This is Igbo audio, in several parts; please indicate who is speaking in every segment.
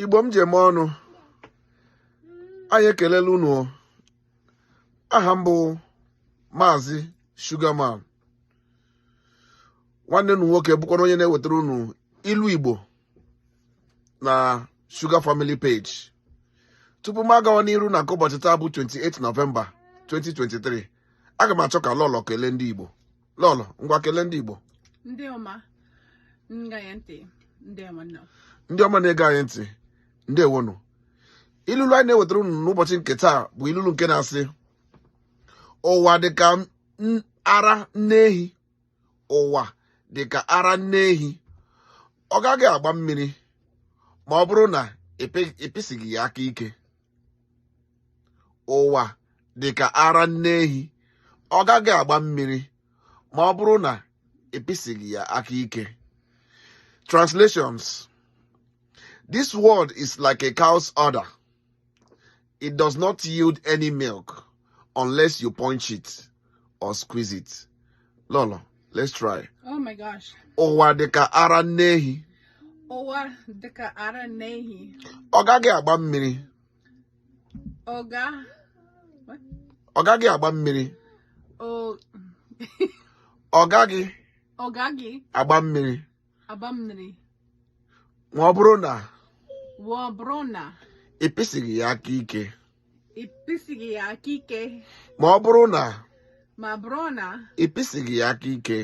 Speaker 1: Igbo m ji eme ọnụ, anyị ekelela unu o. Aha m bụ Maazị Sugarman, nwanne unu nwoke, bụkwara onye na-ewetara unu ilu Igbo na Sugar Family page. Tupu m agawa n'iru na nke ụbọchị taa bụ 28 Nọvemba 2023, aga m achọ ka Lọlọ kelee ndị Igbo. Lọlọ, ngwa, kelee ndị Igbo.
Speaker 2: Ndị ọma nga ya ntị, ndị ọma nọ.
Speaker 1: Ndị ọma na-ege anyị ntị, ndewonụ. Ilulu anyị na-ewetara unu n'ụbọchị nke taa bụ ilulu nke na-asị, "Ụwa dịka ara nne ehi. Ụwa dịka ara nne ehi, ọ gaghị agba mmiri ma ọ bụrụ na ịpịsịghị ya aka ike." Ụwa dịka ara nne ehi, ọ gaghị agba mmiri ma ọ bụrụ na ịpịsịghị ya aka ike. Translations: This world is like a cow's udder. It does not yield any milk unless you punch it or squeeze it. Lolo, let's try.
Speaker 2: Oh my gosh.
Speaker 1: Ụwa dịka ara nne ehi.
Speaker 2: Ụwa dịka ara nne ehi.
Speaker 1: Ọ gaghị agba mmiri.
Speaker 2: Ọga. What?
Speaker 1: Ọ gaghị agba mmiri.
Speaker 2: O.
Speaker 1: Ọ gaghị
Speaker 2: Ọ gaghị
Speaker 1: agba mmiri
Speaker 2: agba mmiri
Speaker 1: ma ọ bụrụ na
Speaker 2: ma ọ bụrụ na
Speaker 1: ịpịsịghị ya aka ike.
Speaker 2: Ịpịsịghị ya aka ike.
Speaker 1: Ma ọ bụrụ na
Speaker 2: Ma bụrụ na
Speaker 1: ịpịsịghị ya aka ike.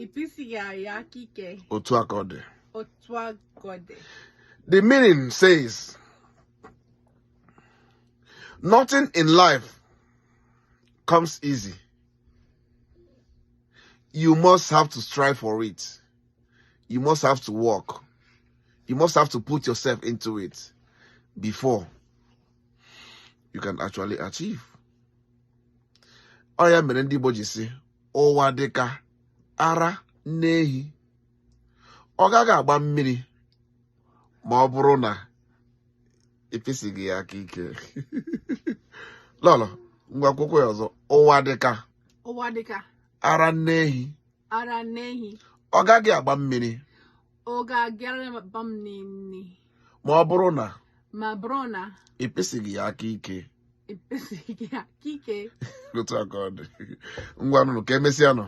Speaker 2: Ịpịsịghị ya aka ike.
Speaker 1: Otu a ka ọ dị.
Speaker 2: Otu a ka ọ dị.
Speaker 1: The meaning says, nothing in life comes easy. You must have to strive for it. You must have to work. You must have to put yourself into it before you can actually achieve. Ọ ya mere ndị Igbo ji sị, ụwa dịka ara nne ehi. Ọ gaghị agba mmiri ma ọ bụrụ na ịpịsịghị ya aka ike. Lọlọ, ngwa, kwukwa ya ọzọ. Ụwa dịka
Speaker 2: Ụwa dịka
Speaker 1: ara nne ehi.
Speaker 2: Ara nne ehi.
Speaker 1: Ọ gaghị agba mmiri
Speaker 2: Ọ gaghị agba mmiri
Speaker 1: ma ọ bụrụ na
Speaker 2: ma bụrụ na
Speaker 1: ịpịsịghị ya aka ike.
Speaker 2: Ịpịsịghị ya aka ike.
Speaker 1: Otu a ka ọ dị. Ngwa nụnụ, ka emesịa nụ.